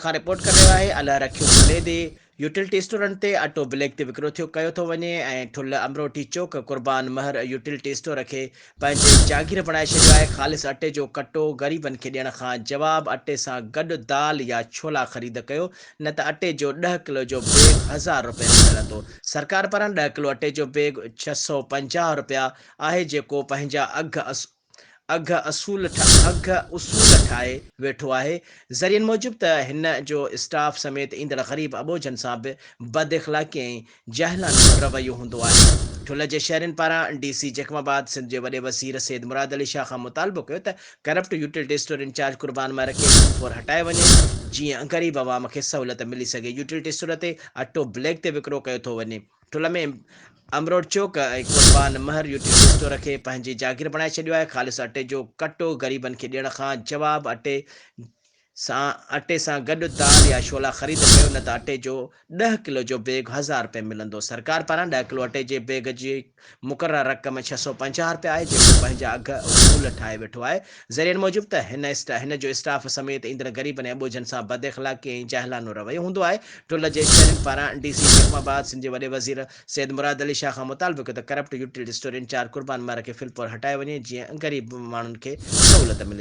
کان رپورٽ ڪري رهيو آهي الهه رکيو بليدي يوٽيلٽي اسٽورن تي اٽو بليڪ تي وڪرو ٿيو ڪيو ٿو وڃي ۽ ٺلهه امروٽي چوڪ قربان مهر يوٽيلٽي اسٽور کي پنهنجي جاگير بڻائي ڇڏيو آهي خالص اٽي جو ڪٽو غريبن کي ڏيڻ کان جواب اٽي سان گڏ دال يا ڇولا خريد ڪيو نه ته اٽي جو ڏهه ڪلو جو بيگ هزار رپين ۾ ملندو سرڪار پاران ڏهه ڪلو اٽي جو بيگ 650 رپيا آهي جيڪو پنهنجا اگهه اگهه اصول اگهه اصول ٺاهي ويٺو آهي، ذريعن موجب ته هن جو اسٽاف سميت ايندڙ غريب اٻوجهن سان به بد اخلاقي ۽ جاهلانو رويو هوندو آهي. ٺلهه جي شهرين پاران ڊي سي جيڪب آباد سنڌ جي وڏي وزير سيد مراد علي شاهه کان مطالبو ڪيو ته ڪرپٽ يوٽيلٽي اسٽور انچارج قربان مهر کي فور هٽايو وڃي جيئن غريب عوام کي سهولت ملي سگهي يوٽيلٽي اسٽور تي اٽو بليڪ تي وڪرو ڪيو ٿو وڃي. ٺل ۾ امروٽ چوڪ ۽ قربان مهر يوٽيلٽي اسٽور کي پنهنجي جاگير بڻائي ڇڏيو آهي، خالص اٽي جو ڪٽو غريبن کي ڏيڻ کان جواب اٽي سان اٽي سان گڏ دال يا شولا خريد ڪيو نه ته اٽي جو ڏهه ڪلو جو بيگ هزار رپين ملندو سرڪار پاران ڏهه ڪلو اٽي جي بيگ جي مقرره رقم 650 رپيا آهي جيڪو پنهنجا اگهه اصول ٺاهي ويٺو آهي ذريعن موجب ته هن هن جو اسٽاف سميت ايندڙ غريبن ۽ اٻوجهن سان بد اخلاقي ۽ جاهلانو رويو هوندو آهي ٽل جي شهرين پاران ڊي سي جيڪب آباد سنڌ جي وڏي وزير سيد مراد علي شاهه کان مطالبو ڪيو ته ڪرپٽ يوٽيلٽي اسٽور انچارج قربان مهر کي في الفور هٽايو وڃي جيئن غريب ماڻهن کي سهولت ملي.